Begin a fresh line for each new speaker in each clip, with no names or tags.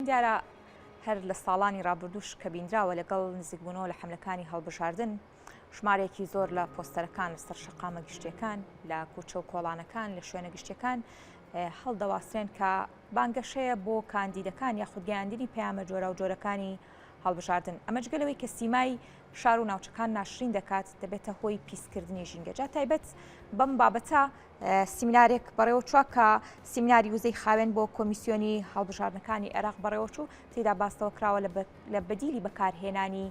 دیارە هەر لە ساڵانی ڕابردووش کە بینراوە لەگەڵ نزیکبوونەوە لە حەملەکانی هەڵبژاردن، ژمارەیەکی زۆر لە پۆستەرەکان لەسەر شەقامە گشتیەکان، لە کوچە و کۆڵانەکان، لە شوێنە گشتیەکان هەڵدەواسرێن کە بانگەشەیە بۆ کاندیدەکان یاخود گەیاندنی پەیامە جۆراوجۆرەکانی هەڵبژاردن. ئەمە جگە لەوەی کە سیمای شار و ناوچەکان ناشرین دەکات، دەبێتە هۆی پیسکردنی ژینگە. جا تایبەت بەم بابەتە سیمینارێک بەڕێوەچووە کە سیمیناری وزەی خاوێن بۆ کۆمیسیۆنی هەڵبژاردنەکانی عێراق بەڕێوەچوو، تێیدا باس لەوە کراوە لە بەدیلی بەکارهێنانی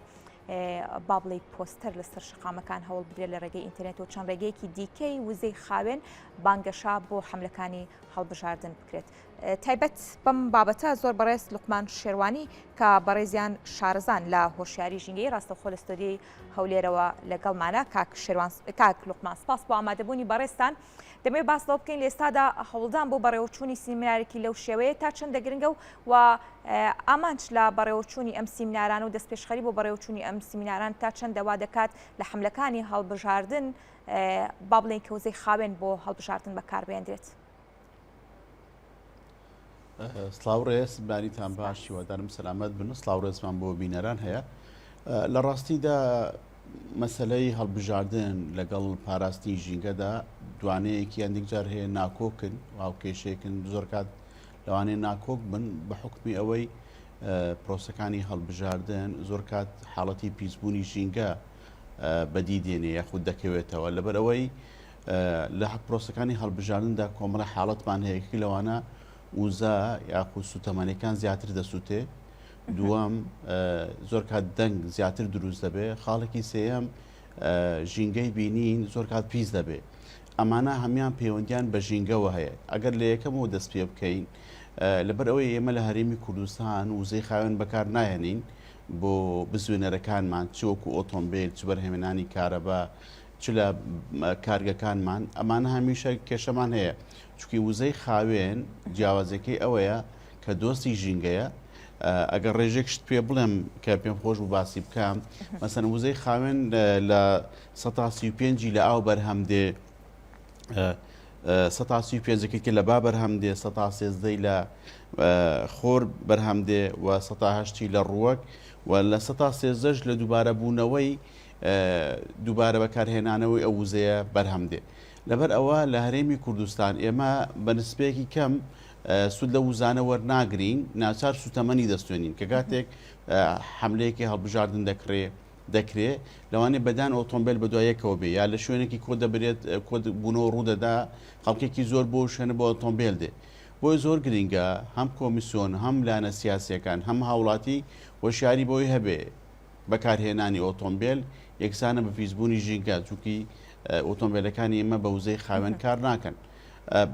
با بڵێی پۆستەر لەسەر شەقامەکان هەوڵ بدرێت لە ڕێگەی ئینتەرنێت و چەند ڕێگەیەکی دیکەی وزەی خاوێن بانگەشە بۆ حەملەکانی هەڵبژاردن بکرێت. تایبەت بەم بابەتە زۆر بەڕێز لوقمان شێروانی کە بەڕێزیان شارەزان لە هۆشیاری ژینگەیی ڕاستەوخۆ لە ستۆدیۆی هەولێرەوە لەگەڵمانە. کاک شێروان کاک لوقمان سپاس بۆ ئامادەبوونی بەڕێزتان. دەمەوێت باس لەوە بکەین لە ئێستادا هەوڵدان بۆ بەڕێوەچوونی سیمینارێکی لەو شێوەیە تا چەندە گرنگە و و ئامانج لە بەڕێوەچوونی ئەم سیمینارانە و دەستپێشخەری بۆ بەڕێوەچوونی ئەم سیمیناران تا چەندە وا دەکات لە حەملەکانی هەڵبژاردن با بڵێین کە وزەی خاوێن بۆ هەڵبژاردن بەکاربهێندرێت.
سڵاو ڕێز بانیتان باش هیوادارم سەلامەت بن و سڵاو ڕێزمان بۆ بینەران هەیە لە ڕاستیدا مەسەلەی هەڵبژاردن لەگەڵ پاراستنی ژینگەدا دوانەیەکی هەندێک جار هەیە ناکۆکن و هاوکێشەیەکن زۆر کات لەوانەیە ناکۆک بن بە حوکمی ئەوەی پرۆسەکانی هەڵبژاردن زۆر کات حاڵەتی پیسبوونی ژینگە بەدی دێنێ یاخود دەکەوێتەوە لەبەر ئەوەی لە پرۆسەکانی هەڵبژاردندا کۆمەڵە حاڵەتمان هەیە یەکێک لەوانە وزە یاخود سوتەمەنیەکان زیاتر دەسووتێ دووەم زۆر کات دەنگ زیاتر دروست دەبێ خاڵێکی سێیەم ژینگەی بینین زۆر کات پیس دەبێ ئەمانە هەمان پەیوەندیان بە ژینگەوە هەیە ئەگەر لە یەکەمەوە دەست پێ بکەین لەبەر ئەوەی ئێمە لە هەرێمی کوردستان وزەی خاوێن بەکار ناهێنین بۆ بزوێنەرەکانمان چ وەکو ئۆتۆمبیل چ بەرهەمێنانی کارەبا چ لە کارگەکانمان ئەمانە هەمیشە کێشەمان هەیە چونکی وزەی خاوێن جیاوازەکەی ئەوەیە کە دۆستی ژینگەیە ئەگەر ڕێژێک شت پێ بڵێم کە پێم خۆش بوو باسی بکەم مەسەن وزەی خاوێن لە 135 لە ئاو بەرهەم دێ سەتا سی پێنجەکەی کە لە با بەرهەم دێ سەتا سێزدەی لە خۆر بەرهەم دێ و سەتا هەشتی لە ڕووەک و لە سەتا سێزدەش لە دووبارە بوونەوەی دووبارە بەکارهێنانەوەی ئەو وزەیە بەرهەم دێ لەبەر ئەوە لە هەرێمی کوردستان ئێمە بە نسبەیەکی کەم سوود لەو وزانە وەرناگرین، ناچار سووتەمەنی دەستێنین کە کاتێک حەملەیەکی هەڵبژاردن دەکرێ دەکرێ لەوانەیە بەدان ئۆتۆمبیل بەدوای یەکەوە بێ یا لە شوێنێکی کۆ دەبرێت کۆ بوونەوە ڕوودەدا خەڵکێکی زۆر بۆ شوێنە بۆ ئۆتۆمبیل دێ بۆی زۆر گرنگە هەم کۆمیسیۆن هەم لایەنە سیاسیەکان هەم هاوڵاتی هۆشیاری بۆی هەبێ بەکارهێنانی ئۆتۆمبێل یەکسانە بە پیسبوونی ژینگە، چونکی ئۆتۆمبێلەکانی ئێمە بە وزەی خاوێن کار ناکەن.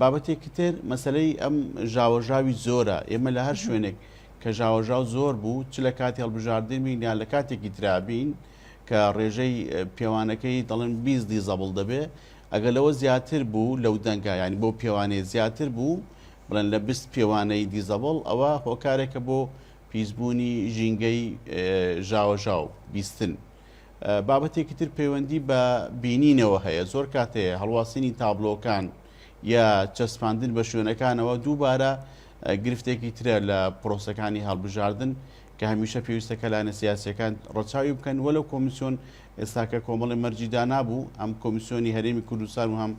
بابەتێکی تر مەسەلەی ئەم ژاوەژاوی زۆرە، ئێمە لە هەر شوێنێک کە ژاوەژاو زۆر بوو، چ لە کاتی هەڵبژاردن بین یان لە کاتێکی ترا بین کە ڕێژەی پێوانەکەی دەڵێن 20 دیزەبڵ دەبێ، ئەگەر لەوە زیاتر بوو لەو دەنگە یانی بەو پێوانەیە زیاتر بوو بڵێن لە 20 پێوانەی دیزەبڵ ئەوە هۆکارێکە بۆ پیسبوونی ژینگەی ژاوەژاو، بیستن. بابەتێکی تر پەیوەندی بە بینینەوە هەیە، زۆر کات هەیە هەڵواسینی تابلۆکان یا چەسپاندن بە شوێنەکانەوە دووبارە گرفتێکی ترە لە پرۆسەکانی هەڵبژاردن کە هەمیشە پێویستە کە لایەنە سیاسیەکان ڕەچاوی بکەن وەلو کۆمیسیۆن ئێستاکە کۆمەڵی مەرجی دانابوو هەم کۆمیسیۆنی هەرێمی کوردستان و هەم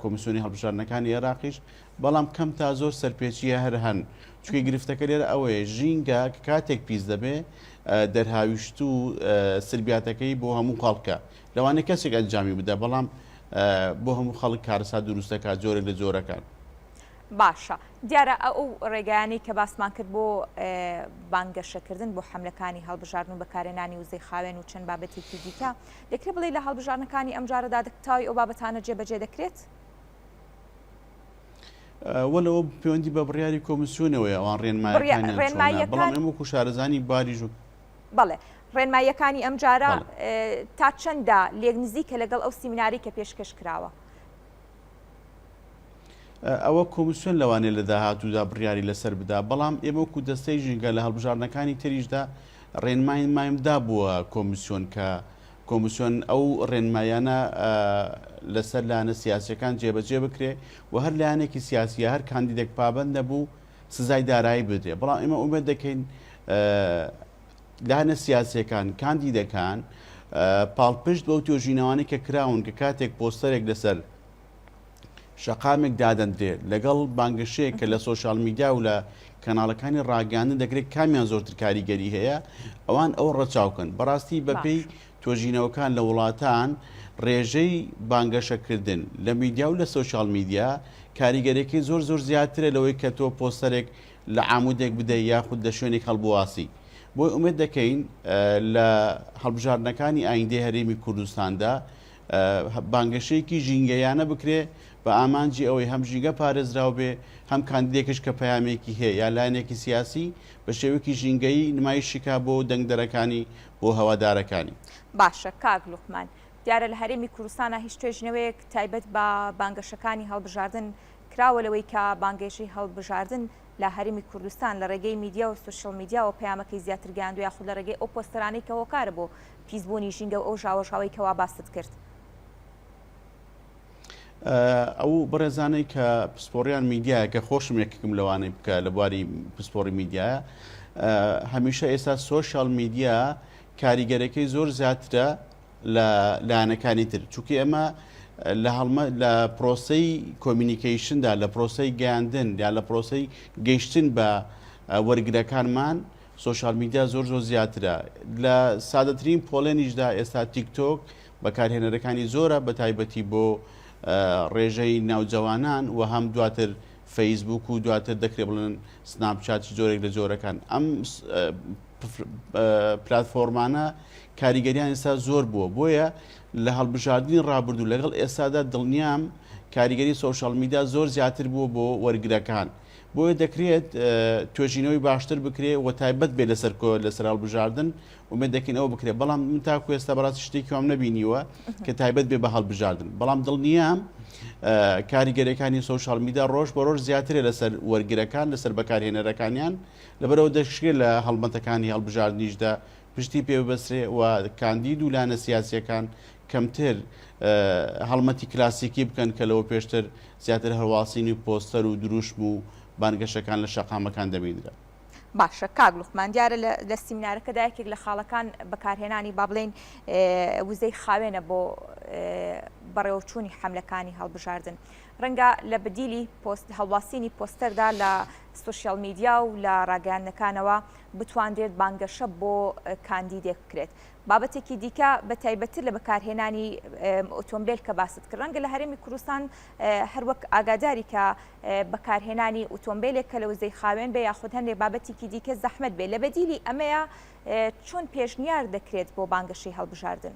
کۆمیسیۆنی هەڵبژاردنەکانی عێراقیش بەڵام کەم تا زۆر سەرپێچییە هەر هەن، چونکە گرفتەکە لێرە ئەوەیە ژینگە کە کاتێک پیس دەبێ دەرهاویشت و سلبیاتەکەی بۆ هەموو خەڵکە، لەوانەیە کەسێک ئەنجامی بدا بەڵام بۆ هەموو خەڵک کارەسات دروست دەکات جۆرێک لە جۆرەکان.
باشە دیارە ئەو ڕێگایانەی کە باسمان کرد بۆ بانگەشەکردن بۆ حەملەکانی هەڵبژاردن و بەکارهێنانی وزەی خاوێن و چەند بابەتێکی دیکە، دەکرێت بڵێی لە هەڵبژاردنەکانی ئەمجارەدا تەواوی ئەو بابەتانە جێبەجێ دەکرێت؟
وەلەوە پەیوەندی بە بڕیاری کۆمیسیۆنەوەیە ئەوان ڕێنمایەکانیان چۆنە بەڵام ئێمە وەکو شارەزانی باری ژوو
بەڵێ ڕێنماییەکانی ئەمجارە تا چەندە لێک نزیکە لەگەڵ ئەو سیمیناری کە پێشکەش کراوە؟
ئەوە کۆمیسیۆن لەوانەیە لە داهاتوودا بڕیاری لەسەر بدا بەڵام ئێمە وەکو دەستەی ژینگە لە هەڵبژاردنەکانی تریشدا ڕێنمایمان دابووە کۆمیسیۆن کە کۆمیسیۆن ئەو ڕێنماییانە لەسەر لایەنە سیاسییەکان جێبەجێ بکرێ و هەر لایەنێکی سیاسی یا هەر کاندیدێک پابەند نەبوو سزای دارایی بدرێ بەڵام ئێمە ئومێد دەکەین لایەنە سیاسیەکان کاندیدەکان پاڵپشت بەو توێژینەوانەی کە کراون کە کاتێک پۆستەرێک لەسەر شەقامێک دادەندرێ لەگەڵ بانگەشەیەک کە لە سۆشیال میدیا و لە کەناڵەکانی ڕاگەیاندن دەکرێت کامیان زۆرتر کاریگەری هەیە ئەوان ئەو ڕەچاوکەن بەڕاستی بەپێی توێژینەوەکان لە وڵاتان ڕێژەی بانگەشەکردن لە میدیا و لە سۆشیال میدیا کاریگەریەکەی زۆر زۆر زیاترە لەوەی کە تۆ پۆستەرێک لە عامودێک بدەی یاخود لە شوێنێک هەڵبواسی. بۆیە ئومێد دەکەین لە هەڵبژاردنەکانی ئایندەی هەرێمی کوردستاندا بانگەشەیەکی ژینگەیانە بکرێ بە ئامانجی ئەوەی هەم ژینگە پارێزراو بێ هەم کاندیدێکش کە پەیامێکی هەیە یا لایەنێکی سیاسی بە شێوەیەکی ژینگەیی نمایشی کا بۆ دەنگدەرەکانی بۆ هەوادارەکانی.
باشە کاک لوقمان، دیارە لە هەرێمی کوردستانا هیچ توێژینەوەیەک تایبەت بە بانگەشەکانی هەڵبژاردن کراوە لەوەی کە بانگێشەی هەڵبژاردن لە هەرێمی کوردستان لە ڕێگەی میدیا و سۆشیال میدیاوە پەیامەکەی زیاتر گەیاندوە یاخود لە ڕێگەی ئەو پۆستەرانەی کە هۆکارە بۆ پیسبوونی ژینگە و ئەو ژاوەژاوەی کەوا باست کرد.
ئەو بەڕێزانەی کە پسپۆڕیان میدیایە کە خۆشم یەکێکم لەوانەی کە لە بواری پسپۆڕی میدیایە هەمیشە ئێستا سۆشیال میدیا کاریگەرەکەی زۆر زیاترە لە لایەنەکانی تر چونکە ئێمە لە هەڵمە لە پرۆسەی communication دا لە پرۆسەی گەیاندن یا لە پرۆسەی گەیشتن بە وەرگرەکانمان سۆشیال میدیا زۆر زۆر زیاترە لە سادەترین پۆلێنیشدا ئێستا تیکتۆک بەکارهێنەرەکانی زۆرە بە تایبەتی بۆ ڕێژەی ناوجەوانان و هەم دواتر فەیسبوک و دواتر دەکرێت بڵێن سناپچات جۆرێک لە جۆرەکان ئەم پلاتفۆرمانە کاریگەریان ئێستا زۆر بووە بۆیە لە هەڵبژاردنی ڕابردوو لەگەڵ ئێستادا دڵنیام کاریگەری سۆشیال میدیا زۆر زیاتر بووە بۆ وەرگرەکان بۆیە دەکرێت توێژینەوەی باشتر بکرێ و تایبەت بێ لەسەر کۆ لەسەر هەڵبژاردن ئومێد دەکەین ئەوە بکرێت بەڵام من تاکو ئێستا بەڕاستی شتێکی وام نەبینیوە کە تایبەت بێ بە هەڵبژاردن بەڵام دڵنیام کاریگەریەکانی سۆشیال میدیا ڕۆژ بە ڕۆژ زیاترە لەسەر وەرگرەکان لەسەر بەکارهێنەرەکانیان لەبەرئەوە دەشکرێت لە هەڵمەتەکانی هەڵبژاردنیشدا پشتی پێ ببەسترێ و کاندید و لایەنە سیاسییەکان کەمتر هەڵمەتی کلاسیکی بکەن کە لەوە پێشتر زیاتر هەڵواسینی پۆستەر و دروشم و بانگەشەکان لە شەقامەکان دەبینرا.
باشە کاک لوقمان دیارە لە سیمینارەکەدا یەکێک لە خاڵەکان بەکارهێنانی با بڵێین وزەی خاوێنە بۆ بەڕێوەچوونی حەملەکانی هەڵبژاردن. ڕەنگە لە بەدیلی پۆست هەڵواسینی پۆستەردا لە سۆشیال میدیا و لە ڕاگەیاندنەکانەوە بتواندرێت بانگەشە بۆ کاندیدێک بکرێت. بابەتێکی دیکە بە تایبەتتر لە بەکارهێنانی ئۆتۆمبێل کە باست کرد ڕەنگە لە هەرێمی کوردستان هەروەک ئاگاداری کە بەکارهێنانی ئۆتۆمبیلێک کە لە وزەی خاوێن بێ یاخود هەندێک بابەتێکی دیکە زەحمەت بێ لە بەدیلی ئەمەیە چۆن پێشنیار دەکرێت بۆ بانگەشەی هەڵبژاردن؟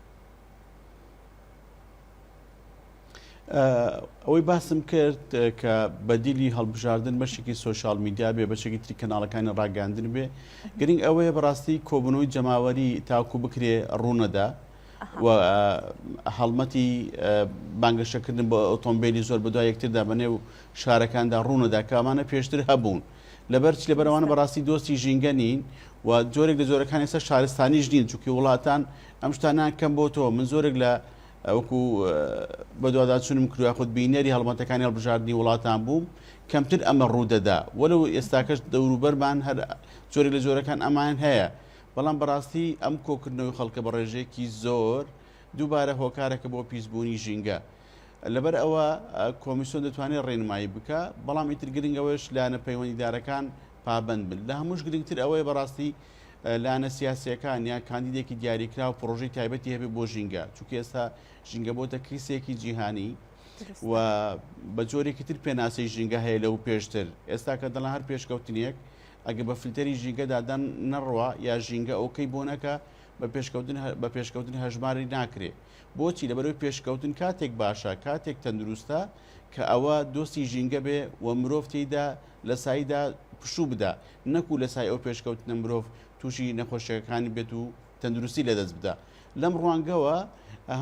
ئەوەی باسم کرد کە بەدیلی هەڵبژاردن بەشێکی سۆشیال میدیا بێ بەشێکی تری کەناڵەکانی ڕاگەاندن بێ گرنگ ئەوەیە بەڕاستی کۆبوونەوەی جەماوەری تاکو بکرێ ڕوونەدا و هەڵمەتی بانگەشەکردن بۆ ئۆتۆمبیلی زۆر بەدوای یەکتردا بەنێو شارەکاندا ڕوونەدا کە ئەمانە پێشتر هەبوون لەبەر چ لەبەرەوانە بەڕاستی دۆستی ژینگە نین و جۆرێک لە جۆرەکان ئێستا شارستانیش نین چونکی وڵاتان ئەم شتانیان کەم بۆ تۆ من زۆرێک لە وەکو بەدواداچونم کرد یاخود بینەری هەڵمەتەکانی هەڵبژاردنی وڵاتان بووم کەمتر ئەمە ڕوودەدا وەلو ئێستاکەش دەوروبەرمان هەر جۆرێک لە جۆرەکان ئەمان هەیە بەڵام بەڕاستی ئەم کۆکردنەوەی خەڵکە بە ڕێژەیەکی زۆر دووبارە هۆکارەکە بۆ پیسبوونی ژینگە لەبەر ئەوە کۆمیسیۆن دەتوانێت ڕێنمایی بکە بەڵام ئیتر گرنگەوەش لایەنە پەیوەندیدارەکان پابند بن لە هەمووش گرنگتر ئەوەیە بەڕاستی لایەنە سیاسییەکان یان کاندیدێکی دیاریکراو پڕۆژەی تایبەتی هەبێت بۆ ژینگە، چونکە ئێستا ژینگە بۆتە کریسێکی جیهانی و بە جۆرێکی تر پێناسەی ژینگە هەیە لەو پێشتر. ئێستا کە دەڵێن هەر پێشکەوتنێک ئەگەر بە فلتەری ژینگەدا دان نەڕوا یا ژینگە okay بۆ نەکا بە پێشکەوتن بە پێشکەوتن هەژماری ناکرێ. بۆچی؟ لەبەرئەوەی پێشکەوتن کاتێک باشە، کاتێک تەندروستە کە ئەوە دۆستی ژینگە بێ و مرۆڤ تێیدا لە سایدا پشوو بدا نەکو لە سای ئەو پێشکەوتنە مرۆڤ تووشی نەخۆشیەکانی بێت و تەندروستی لەدەست بدا. لەم ڕوانگەوە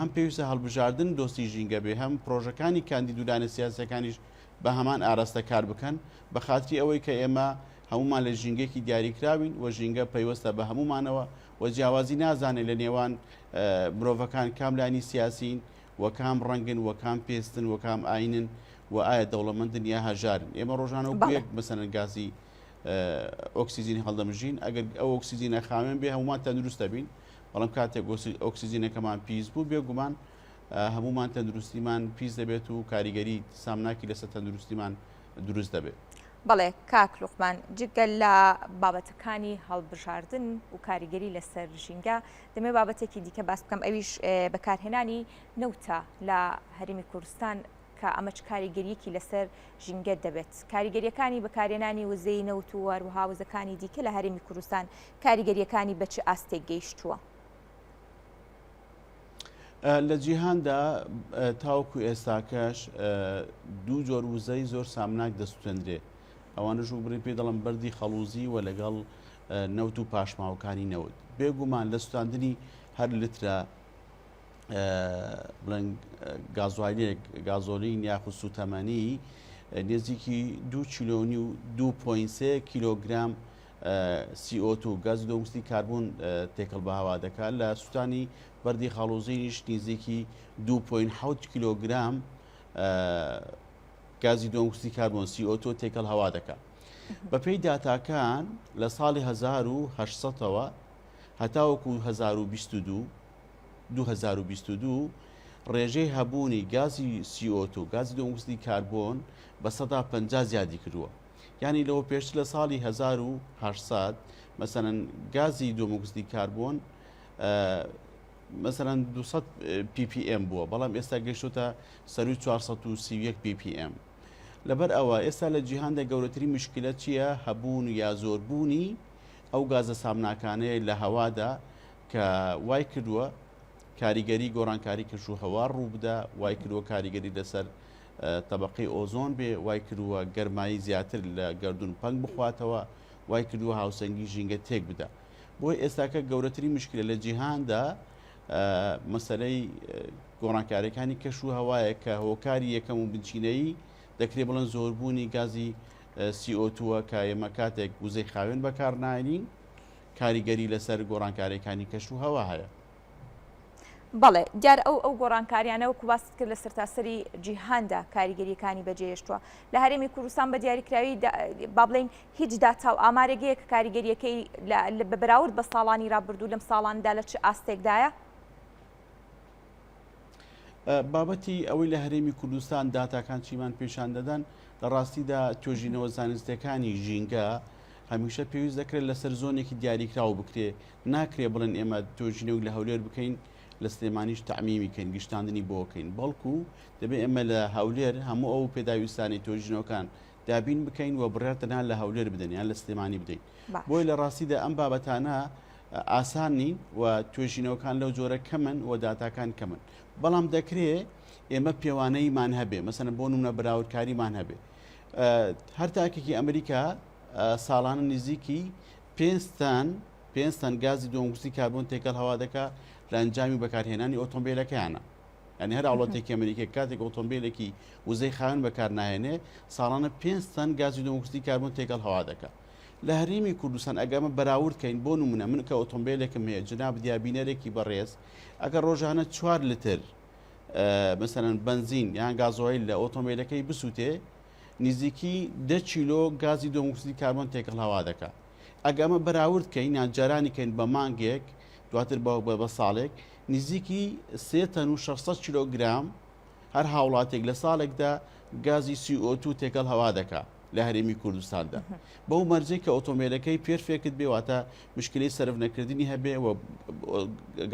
هەم پێویستە هەڵبژاردن دۆستی ژینگە بێ هەم پرۆژەکانی کاندید و لایەنە سیاسیەکانیش بە هەمان ئاراستە کار بکەن بە خاتری ئەوەی کە ئێمە هەموومان لە ژینگەیەکی دیاریکراوین و ژینگە پەیوەستە بە هەموومانەوە و جیاوازی نازانێت لە نێوان مرۆڤەکان کام لایەنی سیاسین و کام ڕەنگن و کام پێستن و کام ئاینن و ئایا دەوڵەمەندن یا هەژارن ئێمە ڕۆژانە وەکو یەک مەسەلەن گازی. ئۆکسیجین هەڵدەمژین، ئەگەر ئەو ئۆکسیجینە خاوێن بێ هەمومان تەندروست دەبین، بەڵام کاتێک ئۆکسیجینەکەمان پیس بوو بێگومان هەمومان تەندروستیمان پیس دەبێت و کاریگەری سامناکی لەسەر تەندروستیمان دروست دەبێت.
بەڵێ کاک لوقمان، جگە لە بابەتەکانی هەڵبژاردن و کاریگەری لەسەر ژینگە، دەمەوێت بابەتێکی دیکە باس بکەم ئەویش بەکارهێنانی نەوتە لە هەرێمی کوردستان کە ئەمە چ کاریگەریەکی لەسەر ژینگە دەبێت؟ کاریگەریەکانی بەکارهێنانی وزەی نەوت و هەروەها وزەکانی دیکە لە هەرێمی کوردستان کاریگەریەکانی بە چ ئاستێک گەیشتووە؟
لە جیهاندا تاوەکو ئێستاکەش دوو جۆر وزەی زۆر سامناک دەسوتێندرێ ئەوانەش وەک بڕی پێی دەڵێن بەردی خەڵوزی و لەگەڵ نەوت و پاشماوەکانی نەوت بێگومان لە سوتاندنی هەر لترە بڵێن گازوایلێک گازۆلین یاخود سوتەمەنی نزیکی دو کیلۆنی و 2.3 کیلۆگرام CO2 گازی دووەمکسیدی کاربۆن تێکەڵ بە هەوا دەکات، لە سووتانی بەردی خاڵۆزینیش نزیکی 2.7 کیلۆگرام گازی دووەمکسیدی کاربۆن CO2 تێکەڵ هەوا دەکات. بەپێی داتاکان لە ساڵی 1800ەوە هەتاوەکو 1022 2022 ڕێژەی هەبوونی گازی CO2 گازی دووەمکسیدی کاربۆن بە 50 زیادی کردووە. یانی لەوە پێشتر لە ساڵی 1800 مەسەلەن گازی دووەمۆکسیدی کاربۆن مەسەلەن 200 ppm بووە بەڵام ئێستا گەیشتۆتە سەروی 431 ppm لەبەر ئەوە ئێستا لە جیهاندا گەورەترین مشکلە چییە هەبوون یا زۆربوونی ئەو گازە سامناکانەیە لە هەوادا کە وای کردووە کاریگەری گۆڕانکاری کەش و هەوا ڕووبدا وای کردووە کاریگەری لەسەر تەبەقەی ئۆزۆن بێ، وای کردووە گەرمایی زیاتر لە گەردوون پەنگ بخواتەوە، وای کردووە هاوسەنگی ژینگە تێک بدا. بۆیە ئێستاکە گەورەترین مشکلە لە جیهاندا مەسەلەی گۆڕانکاریەکانی کەش و هەوایە کە هۆکاری یەکەم و بنچینەیی دەکرێ بڵێن زۆربوونی گازی CO2 کە ئێمە کاتێک وزەی خاوێن بەکارناێنین کاریگەری لەسەر گۆڕانکاریەکانی کەش و هەوا هەیە.
بەڵێ دیارە ئەو ئەو گۆڕانکاریانە وەکو باست کرد لە سەرتاسەری جیهاندا کاریگەریەکانی بەجێهێشتووە لە هەرێمی کوردستان بە دیاریکراوی با بڵێین هیچ داتا و ئامارێک هەیە کە کاریگەریەکەی بە بەراورد بە ساڵانی رابردوو لەم ساڵاندا لە چ ئاستێکدایە؟
بابەتی ئەوەی لە هەرێمی کوردستان داتاکان چیمان پیشان دەدەن لە ڕاستیدا توێژینەوە زانستەکانی ژینگە هەمیشە پێویست دەکرێت لەسەر زۆنێکی دیاریکراو بکرێ ناکرێ بڵێن ئێمە توێژینەوەک لە هەولێر بکەین لە سلێمانیش تەعمیمی کەین گشتاندنی بۆ کەین بەڵکو دەبێ ئێمە لە هەولێر هەموو ئەو پێداویستانی توێژینەوەکان دابین بکەین و بڕیار تەنها لە هەولێر بدەن یان لە سلێمانی بدەین بۆیە لە ڕاستیدا ئەم بابەتانە ئاسان نین و توێژینەوەکان لەو جۆرە کەمن و داتاکان کەمن بەڵام دەکرێ ئێمە پێوانەیمان هەبێ مەسەن بۆ نمونە بەراوردکاریمان هەبێ هەر تاکێکی ئەمریکا ساڵانە نزیکی پێنج تەن پێنج تەن گازی دووەمکسیدی کاربۆن تێکەڵ هەوا دەکا لە ئەنجامی بەکارهێنانی ئۆتۆمبیلەکەیانە. یعنی هەر هاوڵاتێکی ئەمریکی کاتێک ئۆتۆمبیلێکی وزەی خاوێن بەکارناهێنێ ساڵانە پێنج تەن گازی دووەمکسیدی کاربۆن تێکەڵ هەوا دەکا. لە هەرێمی کوردستان ئەگەر ئەمە بەراورد کەین بۆ نمونە من کە ئۆتۆمبیلێکم هەیە جنابت یا بینەرێکی بەڕێز ئەگەر ڕۆژانە چوار لتر مەسەلەن بەنزین یان گازۆیل لە ئۆتۆمبیلەکەی بسووتێ نزیکی دە کیلۆ گازی دووەمکسیدی کاربۆن تێکەڵ هەوا دەکا. ئەگە ئەمە بەراورد کەین یان جارانی کەین بە مانگێک دواتر بە بە ساڵێک نزیکی سێ تەن و 600 کیلۆگرام هەر هاوڵاتێک لە ساڵێکدا گازی CO2 تێکەڵ هەوا دەکا لە هەرێمی کوردستاندا بەو مەرجەی کە ئۆتۆمبیلەکەی perfect بێ واتە مشکلەی سەرف نەکردنی هەبێ و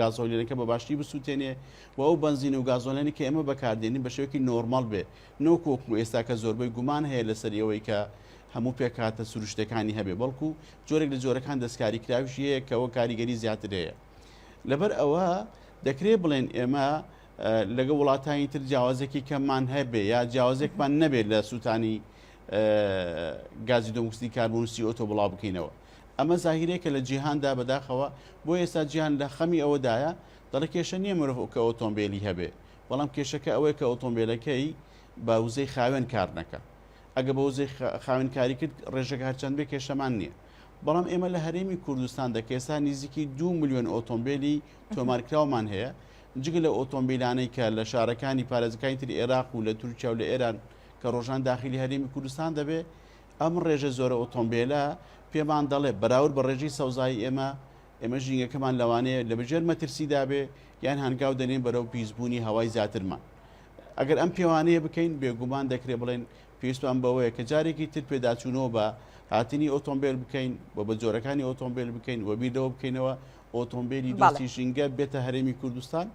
گازۆلینەکە بە باشی بسووتێنێ و ئەو بەنزین و گازۆلێنی کە ئێمە بەکاردێنین بە شێوەیەکی نۆرماڵ بێ نەوەک وەکو ئێستا کە زۆربەی گومان هەیە لەسەر ئەوەی کە هەموو پێکهاتە سروشتەکانی هەبێ بەڵکو جۆرێک لە جۆرەکان دەستکاری کراویشی هەیە کە ئەوە کاریگەری زیاتر هەیە لەبەر ئەوە دەکرێت بڵێن ئێمە لەگە وڵاتانی تر جیاوازێکی کەممان هەبێ یا جیاوازێکمان نەبێت لە سووتانی گازی دووەمکسیدی کاربۆن و CO2 بڵاو بکەینەوە ئەمە زاهیرێکە لە جیهاندا بەداخەوە بۆ ئێستا جیهان لە خەمی ئەوەدایە دەڵێ کێشە نییە مرۆڤ کە ئۆتۆمبیلی هەبێ بەڵام کێشەکە ئەوەیە کە ئۆتۆمبیلەکەی بە وزەی خاوێن کار نەکا. ئەگە بە وزەی خاوێن کاری کرد ڕێژەکە هەرچەند بێ کێشەمان نییە. بەڵام ئێمە لە هەرێمی کوردستان دە کە ئێستا نزیکی دو ملیۆن ئۆتۆمبیلی تۆمارکراومان هەیە جگە لە ئۆتۆمبیلانەی کە لە شارەکانی پارێزگاکانی تری عێراق و لە تورکیا و لە ئێران کە ڕۆژان داخلی هەرێمی کوردستان دەبێ. ئەم ڕێژە زۆرە ئۆتۆمبێلە پێمان دەڵێ بەراورد بە ڕێژەی سەوزایی ئێمە، ئێمە ژینگەکەمان لەوانەیە لە بەژێر مەترسیدا بێ یان هەنگاو دەنێین بەرەو پیسبوونی هەوای زیاترمان. ئەگەر ئەم پێوانەیە بکەین بێگومان دەکرێ بڵێین پێویستمان بەوەیە کە جارێکی تر پێداچوونەوە بە هاتنی ئۆتۆمبێل بکەین و بە جۆرەکانی ئۆتۆمبێل بکەین و بیر لەوە بکەینەوە ئۆتۆمبێلی دۆستی ژینگە بێتە هەرێمی کوردستان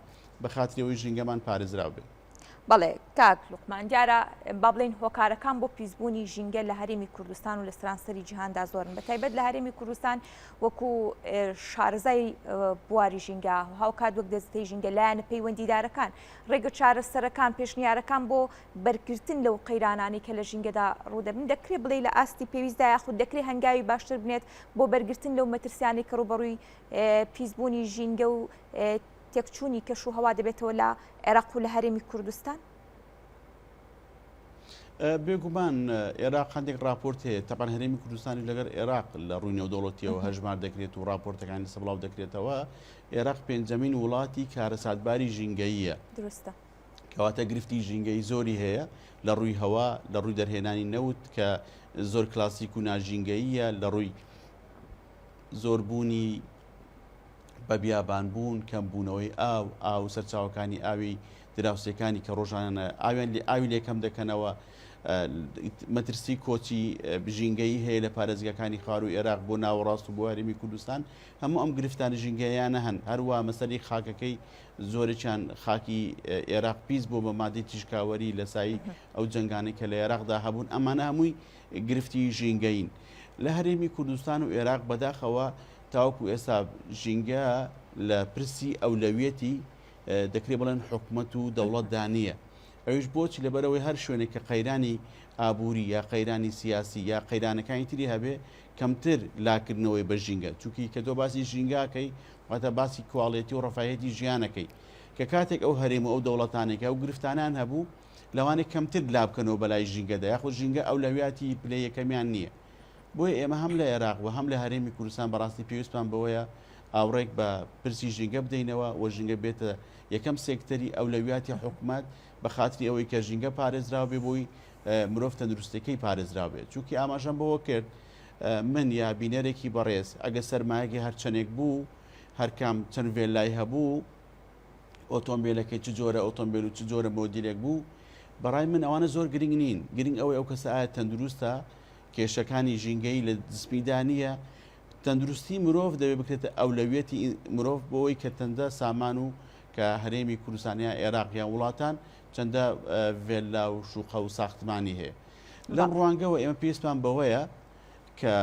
بە خاتری ئەوەی ژینگەمان پارێزراو بێت.
بەڵێ کاک لوقمان دیارە با بڵێین هۆکارەکان بۆ پیسبوونی ژینگە لە هەرێمی کوردستان و لە سەرانسەری جیهاندا زۆرن بە تایبەت لە هەرێمی کوردستان وەکو شارەزای بواری ژینگە هاوکات وەک دەستەی ژینگە لایەنە پەیوەندیدارەکان ڕێگە چارەسەرەکان پێشنیارەکان بۆ بەرگرتن لەو قەیرانانەی کە لە ژینگەدا ڕوودەبن دەکرێت بڵێ لە ئاستی پێویستدا یاخود دەکرێت هەنگاوی باشتر بنێت بۆ بەرگرتن لەو مەترسیانەی کە ڕووبەڕووی پیسبوونی ژینگە و تێکچوونی کەش و هەوا دەبێتەوە لە عێراق و لە هەرێمی کوردستان؟
بێگومان عێراق هەندێک راپۆرت هەیە تەبان هەرێمی کوردستانی لەگەر عێراق لە ڕووی نێودەوڵەتیەوە هەژمار دەکرێت و راپۆرتەکانی لەسەر بڵاو دەکرێتەوە عێراق پێنجەمین وڵاتی کارەساتباری ژینگەییە
دروستە
کەواتە گرفتی ژینگەی زۆری هەیە لە ڕووی هەوا لە ڕووی دەرهێنانی نەوت کە زۆر کلاسیک و ناژینگەییە لە ڕووی زۆربوونی بە بیابانبوون، کەمبوونەوەی ئاو، ئاو و سەرچاوەکانی ئاوی دراوسێکانی کە ڕۆژانە ئاویان لێ ئاوی لێ کەم دەکەنەوە، مەترسی کۆچی ژینگەیی هەیە لە پارێزگاکانی خوارووی ئێراق بۆ ناوەڕاست و بۆ هەرێمی کوردستان، هەموو ئەم گرفتانە ژینگەییانە هەن، هەروا مەسەلەی خاکەکەی زۆرێکیان خاکی ئێراق پیس بووە بە مادەی تیژکاوەری لە سای ئەو جەنگانەی کە لە ئێراقدا هەبوون، ئەمانە هەمووی گرفتی ژینگەیین. لە هەرێمی کوردستان و ئێراق بەداخەوە تاوەکو ئێستا ژینگە لە پرسی ئەولەویەتی دەکرێت بڵێن حکومەت و دەوڵەتدا نییە. ئەویش بۆچی لەبەرئەوەی هەر شوێنێک کە قەیرانی ئابووری یا قەیرانی سیاسی یا قەیرانەکانی تری هەبێ کەمتر لاکردنەوەی بە ژینگە چونکی کە تۆ باسی ژینگاکەی واتە باسی کواڵێتی و ڕەفاهیەتی ژیانەکەی کە کاتێک ئەو هەرێم و ئەو دەوڵەتانێک ئەو گرفتانیان هەبوو لەوانەیە کەمتر لابکەنەوە بەلای ژینگەدا یاخود ژینگە ئەولەویاتی پلە یەکەمیان نییە. بۆیە ئێمە هەم لە عێراق و هەم لە هەرێمی کوردستان بەڕاستی پێویستمان بەوەیە ئاوڕێک بە پرسی ژینگە بدەینەوە و ژینگە بێتە یەکەم سێکتەری ئەولەویاتی حکومەت بە خاتری ئەوەی کە ژینگە پارێزراو بێ بۆی مرۆڤ تەندروستەکەی پارێزراو بێت چونکی ئاماژەم بەوە کرد من یا بینەرێکی بەڕێز ئەگە سەرمایەکی هەرچەندێک بوو هەرکام چەند ڤێلای هەبوو ئۆتۆمبیلەکەی چ جۆرە ئۆتۆمبیل و چ جۆرە مۆدیلێک بوو بەڕای من ئەوانە زۆر گرنگ نین گرنگ ئەوەی ئەو کەسە ئایا تەندروستە کێشەکانی ژینگەیی لە جسمیدا نییە تەندروستی مرۆڤ دەبێت بکرێتە ئەولەویەتی مرۆڤ بۆی کە تەندە سامان و کە هەرێمی کوردستان یا عێراق یان وڵاتان چەندە ڤێللا و شوقە و ساختمانی هەیە لەم ڕوانگەوە ئێمە پێویستمان بەوەیە کە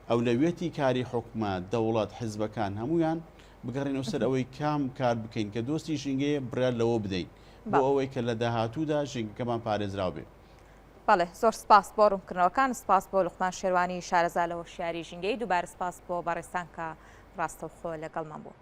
ئەولەویەتی کاری حکومەت، دەوڵەت، حزبەکان هەموویان بگەڕێنەوە سەر ئەوەی کام کار بکەین کە دۆستی ژینگەیە بڕیار لەوە بدەین بۆ ئەوەی کە لە داهاتوودا ژینگەکەمان پارێزراو بێت.
بەڵێ زۆر سپاس بۆ ڕوونکردنەوەکان، سپاس بۆ لوقمان شێروانی شارەزا لە هۆشیاری ژینگەیی، دووبارە سپاس بۆ بەڕێزتان کە ڕاستەوخۆ لەگەڵمان بوون.